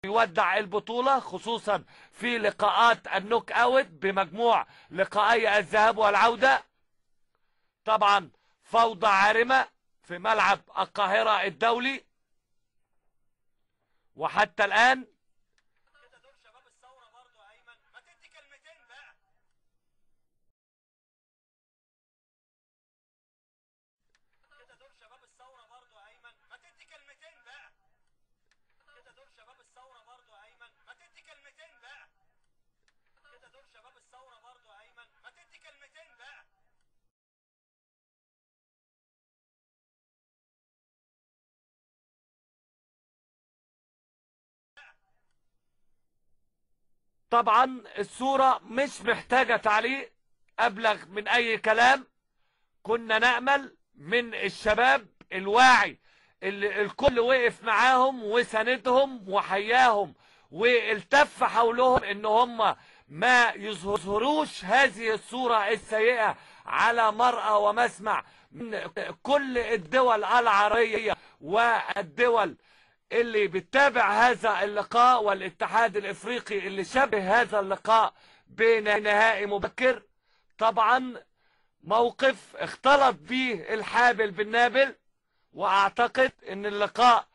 بيودع البطولة، خصوصا في لقاءات ال knock out بمجموع لقائي الذهاب والعودة. طبعا فوضى عارمة في ملعب القاهرة الدولي، وحتى الآن طبعا الصورة مش محتاجة تعليق أبلغ من أي كلام. كنا نأمل من الشباب الواعي اللي الكل وقف معاهم وساندهم وحياهم والتف حولهم ان هم ما يظهروش هذه الصورة السيئة على مرأى ومسمع من كل الدول العربية والدول اللي بتتابع هذا اللقاء، والاتحاد الافريقي اللي شبه هذا اللقاء بنهائي مبكر. طبعا موقف اختلط به الحابل بالنابل، واعتقد ان اللقاء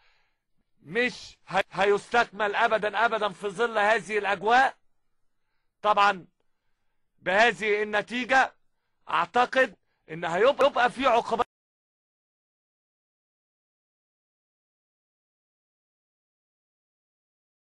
مش هيستكمل ابدا ابدا في ظل هذه الاجواء. طبعا بهذه النتيجة اعتقد ان هيبقى في عقوبات.